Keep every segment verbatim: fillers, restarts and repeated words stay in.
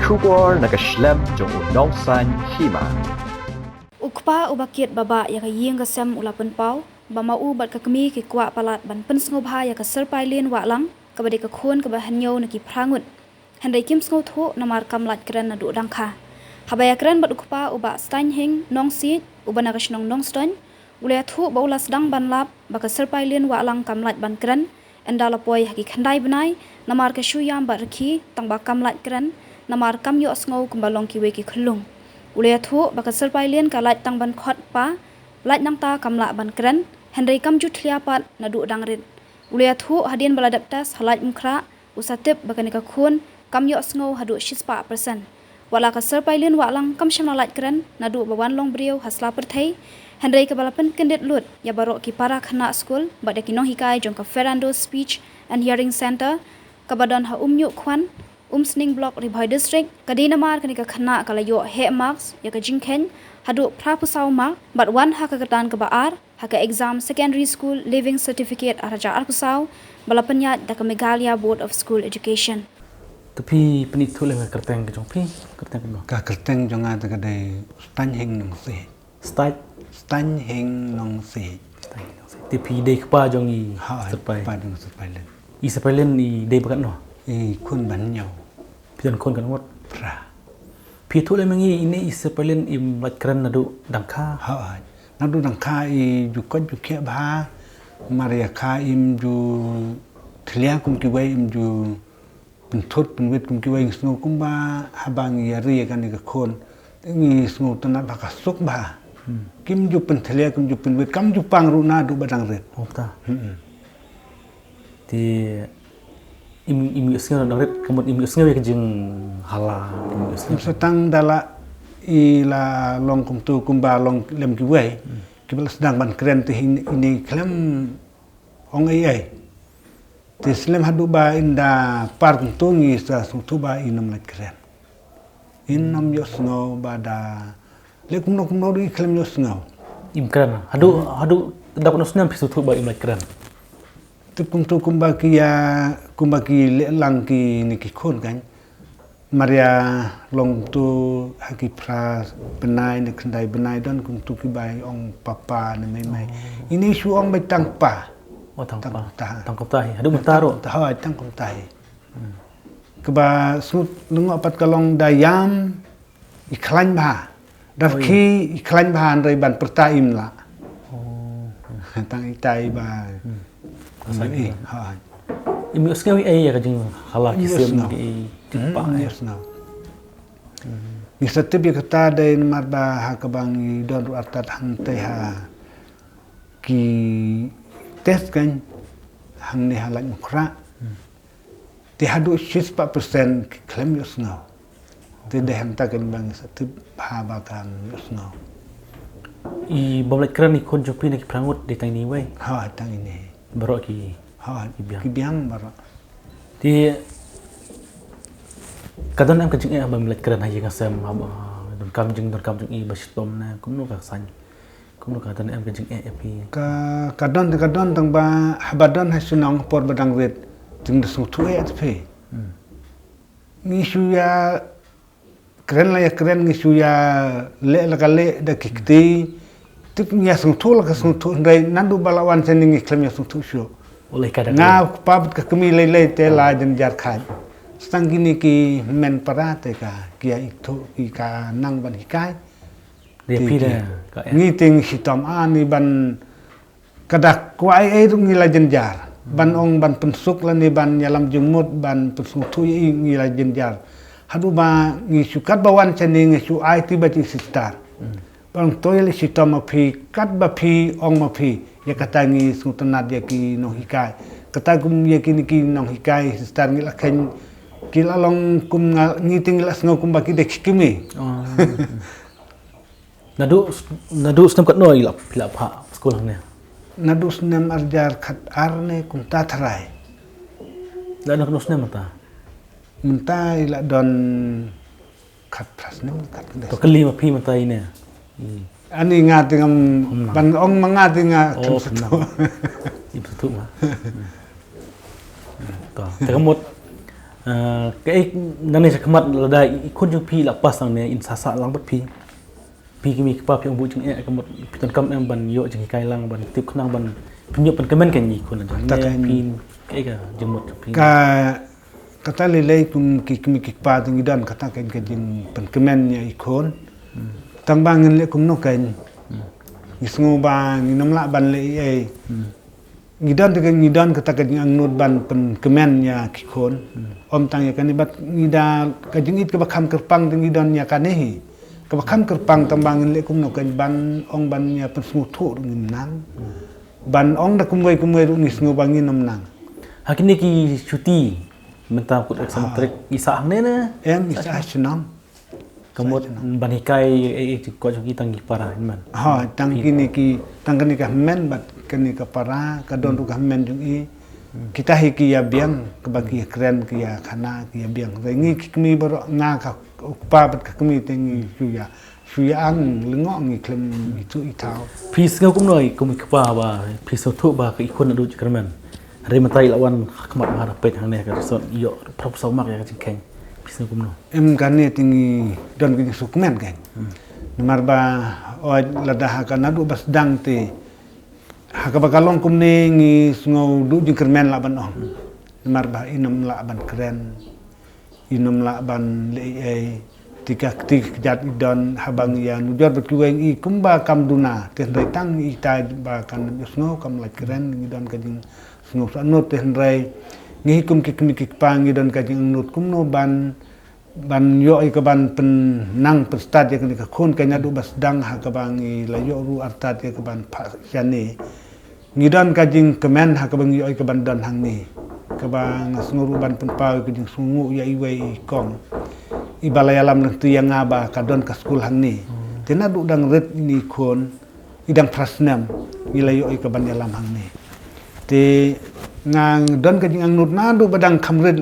Khubor na ka shlem jong u Nongsaiñ Hima. U kpa uba kit ba bah ïa ka ïing ka sem u la pynpaw ba ma u bad ka kmie ki kwah palat ban pynsngewbha ïa ka Syrpailien Wahlang kaba dei ka khun kaba hynñiew na ki phra ngut. Hynrei kim sngewthuh namar kam lait kren naduh dang kha. Haba ïakren bad u kpa u Bah Steinheng Nongsiej uba na ka shnong Nongstoiñ, u la ïathuh ba u la sdang ban lap ba ka Syrpailien Wahlang kam lait ban kren ynda la poi ha ki khyndai bnai namar ka shu ïam bad rkhie tang ba kam lait kren namar kam ïohsngew kumba long kiwei ki khyllung. U la ïathuh ba ka Syrpailien ka lait tang ban khot pa, lait nangta kam lah ban kren, hynrei kam ju thlia pat naduh dang rit. U la ïathuh hadien ba la dep test ha lait umkhrah, u sa tip ba kane ka khun kam ïohsngew haduh shispah percent. Wat la ka Syrpailien Wahlang kam shym la lait kren naduh ba wan long briew ha sla pyrthei, hynrei kaba la pynkyndit lut ïa baroh ki para khynnah skul bad ïa ki nonghikai jong ka Fernando Speech and Hearing Centre kaba don ha Umñiuhkhwan, Umsning Block, Ri Bhoi District, ka dei namar kane ka khynnah ka la ïoh heh marks ïa ka jingkheiñ haduh phra phew saw mark bad wan ha ka kyrdan kaba ar ha ka exam Secondary School Leaving Certificate ar hajar arphew saw ba la pynïaid da ka Meghalaya Board of School Education. Te phi pynithuh lem ka kyrteng ka jong phi, kyrteng ka jong. Ka kyrteng jong nga te ka dei Steinheng Nongsiej. Stad. Steinheng Nongsiej. Steinheng Nongsiej. Te phi dei kpa jong i Syrpai. Ha, kpa jong Syrpailien. I Syrpailien i dei ba katno? I khun ba hynñiew. Phi don khun katno ngut? Phra. Phi thuh lem ïa ngi ine i Syrpailien im lait kren naduh dang kha? Ha, ha. Naduh dang kha i ju koit ju khiah bha. Mar ïa kha im ju thlia kum kiwei, im ju pynthut pynwit kum kiwei. Ngi sngew kumba haba ngi ïa ri ïa kane ka khun, ngi sngewtynnat bha, ka suk bha. Hmm. Kim ju pynthlia, kim ju pynwit, kam ju pang ruh naduh ba dang rit. Oh, ta. Hmm. Te im, im ïohsngew dang rit, ka mut im ïohsngew ïa ka jinghala, im ïohsngew. Sa tang da la i la long kumtu kumba long lem kiwei. Hmm. Kiba la sdang ban kren te hi ine khlem ong ei ei. Te slem haduh ba in da par kumtu ngi sa sngewthuh ba in ym lait kren. In ym ïohsngew ba da leh kumno kumno ruh i khlem ïohsngew. Im kren. Haduh, haduh da katno snem phi sngewthuh ba im lait kren? Te kumtu kumba ki ïa, kumba ki leh lang kine ki khun kan. Mar ïa long tu ha ki phra bnai ne khyndai bnai don kumtu kiba ong papa ne mei mei. Oh. Ine shu ong ba tang pa. Oh, tang pa. Tang pa. Tang kumta hi. Haduh mynta ruh. Tang kumta hi. Hmm. Kaba sngewlyngngoh pat ka long da ïam i khlaiñ bha. Da rkhie i khlaiñ bha hynrei ban pyrta im lah. Oh. Tang itai ba. Hmm. Ka saiñ. Ha. Im ïohsngew ei ei ïa ka jinghala ki sim ki, ki pa. Im ïohsngew. Ngi sa tip ïa kata dei namar ba ha kaba ngi don ruh artat hangtei ha ki test kan hangne ha Laitumkhrah. Hmm. Te haduh shispah percent ki khlem ïohsngew. Te dei hangta kan ba ngi sa tip bha ba kan ïohsngew. I bym lait kren i khun jong phi na ki phra ngut dei tang ine wei? Ha, tang ine. Baroh ki, ha, ki biang. Ki biang baroh. Te ka don em ka jingeh ba im lait kren ha ïing ha sem, ha ba donkam jing, donkam jong i ba shitom ne kumno ka saiñ? Kumno ka don em ka jingeh ïa phi? Ka, ka don, ka don tang ba haba don ha shnong por ba dang rit, jing da sngewthuh ïa phi. Hmm. Ngi shu ïa kren la ïa kren, ngi shu ïa leh la ka leh da ki kti. Tip ngi ïa sngewthuh la ka sngewthuh hynrei naduh ba la wan shane ngi khlem ïa sngewthuh shuh. Nga kpa bad ka kmie lei lei te la jynjar khat. Sa tang kine ki hynmen para te ka, ki ïa ithuh, ki ka nang ban hikai. Ngi te ngi shitom ani ban ka da kwah ei ei ruh ngi la jynjar ban ong ban pynsuk lane ban ïalam jingmut ban pynsngewthuh ïa i ngi la jynjar. Haduh ba ngi shu kat ba wan shane ngi shu ai ti ba ti sister. Hmm. Ba ong to ïa la shitom ma phi kat ba phi ong ma phi ïa kata ngi sngewtynnat ïa ki nonghikai. Kata kum ïa kine ki nonghikai sister ngi la kheiñ ki la long kum nga ngi te ngi la sngew kumba ki dei ki kmie. Oh. Naduh, naduh snem katno i la, phi la phah skul hangne? Naduh snem arhajar khatar ne kumta tharai. La don katno snem mynta? Mynta i la don khatphra snem, khat khyndai. To kylli ma phi mynta ine. Hmm. Ani nga te ngam ban ong ma nga te nga khlem sngewthuh. Im sngewthuh ma. To, te ka mut, Kaei nangne shakhmat lada i khun jong phi la pass nangne, in sa sah lang bad phi, phi ki kmie ki kpa phi ong buh jingeh ka mut phi donkam em ban ïoh jinghikai lang, ban tip khnang, ban pynïoh pynkmen kein ïa i khun jong phi? Kaei ka jingmut jong phi? Ka kata lei lei kum ki kmie ki kpa te ngi don kata ka jingpynkmen ïa i khun. Tang ba ngin leh kumno kein, ngi sngew ba ngin ym lah ban leh ei ei. Ngi don te ngi don kata ka jingangnud ban pynkmen ïa ki khun. Ym tang ïa kane bad ngi da ka jingïeit kaba kham kyrpang te ngi don ïa kane hi. Kaba kham kyrpang tang ba ngin leh kumno kein ban ong ban ïa pynsngewthuh ruh ngim nang. Ban ong da kumwei kumwei ruh ngi sngew ba ngin ym nang. Ha kine ki shuti mynta kut ek samtrik i sah hangne ne? Em, i sah ha shnong. Ka mut ban hikai ei ei ki kwah jong ki tang ki para hynmen. Ha, tang kine ki, tang kane ka hynmen bad kane ka para, ka don ruh ka hynmen jong i. Kita hi ki ïa biang, kaba ki ïa kren, ki ïa khana, ki ïa biang. Te ngi ki kmie baroh, nga ka u kpa bad ka kmie te ngi shu ïa, shu ïa ang lyngngoh, ngi khlem ithuh ithaw. Phi sngew kumno i kum i kpa ba phi sngewthuh ba ka i khun naduh jingkyrmen, hynrei mynta i la wan ha khmat bha da peit hangne ha ka resort, ïoh phra phew saw mark ïa ka jingkheiñ? Phi sngew kumno? Em, kane te ngi don ka jingsngewkmen kein. Namar ba oi lada ha ka naduh ba sdang te ha kaba ka long kumne ngi sngew duh jingkyrmen lah ban ong. Namar ba in ym lah ban kren, in ym lah ban leh ei ei. Te ka kti ka kjat i don, haba ngi ïa nujor bad kiwei ngi kumba kam duna, te hynrei tang ita ba kan ym ïohsngew, kam lait kren, ngi don ka jingsngew sahnud. Te hynrei ngi hi kum ki kmie ki kpa ngi don ka jingangnud kumno ban, ban ïoh ïa ka ban pynnang pynstad ïa kane ka khun kein naduh ba sdang ha kaba ngi la ïoh ruh artat ïa ka ban phah shane. Ngi don ka jingkmen ha kaba ngi ïoh ïa ka ban don hangne, kaba nga sngew ruh ban pynpaw ïa ka jingsngewnguh ïa iwei i kong iba la ïalam lynti ïa nga ba ka don ka skul hangne. Te naduh dang rit ine i khun, i dang phra snem, ngi la ïoh ïa ka ban ïalam hangne. Te nga don ka jingangnud naduh ba dang kham rit.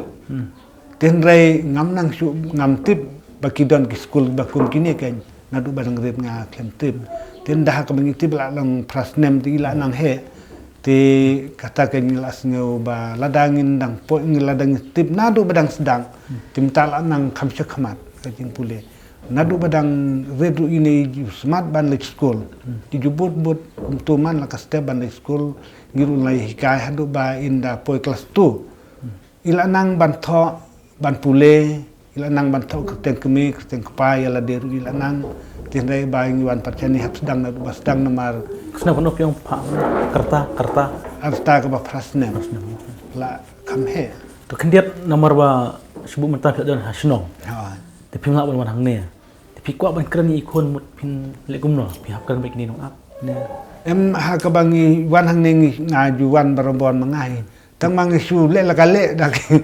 Te hynrei ngam nang shuh, ngam tip ba ki don ki skul ba kum kine kein. Naduh ba dang rit nga khlem tip. Te ynda ha kaba ngi tip la long phra snem te i la nang heh. Te kata kein ngi la sngew ba lada ngin dang poi, ngi lada ngi tip naduh ba dang sdang, te mynta la nang kham shakhmat ka jingpule. Naduh ba dang rit ruh ine i ju smat ban leit skul. I ju bud bud kumto man la ka step ban leit skul. Ngi ruh la hikai haduh ba ynda poi klas two. I la nang ban thoh, ban pule, i la nang ban thoh kyrteng kmie, kyrteng kpa, ïa lade ruh i la nang. Te hynrei ba ngi wan pat shane hap sdang naduh ba sdang namar. Ka snem kano phi ong pha, kyrta, kyrta? Kyrta kaba phra snem. Phra snem. La kham heh. To khyndiat namar ba shu buh mynta phi la don ha shnong. Ha. Te phim lah ban wan hangne. Te phi kwah ban kren ïa i khun mut phin leh kumno? Phi hap kren bad kine nongap ne? Em, ha kaba ngi wan hangne ngi, nga ju wan barabor ma nga hi. Tang ma ngi shu leh la ka leh da ki.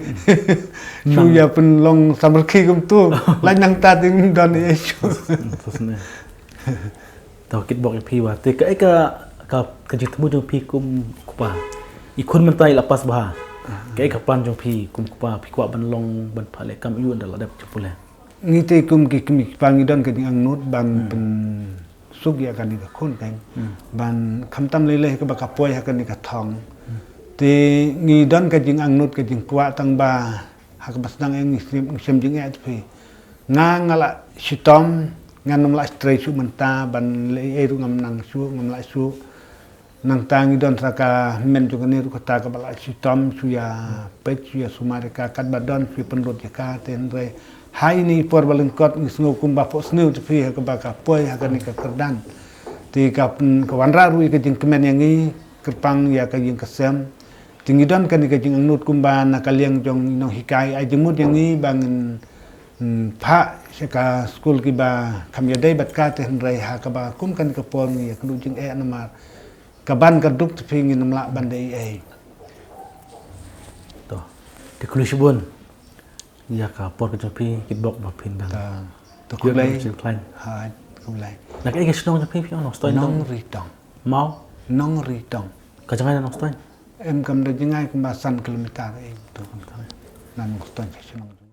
Shu ïa pynlong samrkhie kumto. Lait nangta te ngim don ei ei shuh. To kit bok ïa phi ba te kaei ka, ka, ka jingthmu jong phi kum kpa? I khun mynta i la pass bha. Kaei ka plan jong phi kum kpa, phi kwah ban long ban phah leh kam ïa u ynda la dep jingpule? Ngi te kum ki kmie ki kpa ngi don ka jingangnud ban pynsuk ïa kane ka khun kein. Ban khamtam lei lei ha kaba ka poi ha kane ka thong. Te ngi don ka jingangnud ka jingkwah tang ba ha kaba sdang eh ngi shem, ngi shem jingeh te phi. Nga nga la shitom, ngan ym lah trei shuh mynta ban leh ei ei ruh ngam nang shuh, ngam lah shuh. Nangta ngi don sa ka hynmen jong kane ruh kata kaba la shitom shu ïa peit shu ïa sumar ïa ka katba don shu ïa pynlut ïa ka te hynrei ha ine i por ba lyngkot ngi sngew kumba phohsniew te phi ha kaba ka poi ha kane ka kyrdan. Te ka pyn, ka wanrah ruh ïa ka jingkmen ïa ngi kyrpang ïa ka ïing ka sem. Te ngi don kane ka jingangnud kumba na ka liang jong i nonghikai ai jingmut ïa ngi ba ngin, hmm, phah sha ka skul kiba kham ïadei bad ka te hynrei ha kaba kum kane ka por ngi ïa kynduh jingeh namar ka ban ka duk te phi ngin ym lah ban da ei ei. To. Te khublei shibun ïa ka por ka jong phi, kit bok ba phin dang. To khublei. Hai, khublei. Na kaei ka shnong jong phi, phi ong Nongstoiñ? Nongritong. Mawryngkneng. Nongritong. Ka jngai na Nongstoiñ? Em, kam da jngai kumba san kilometer ei to. Na Nongstoiñ ka shnong.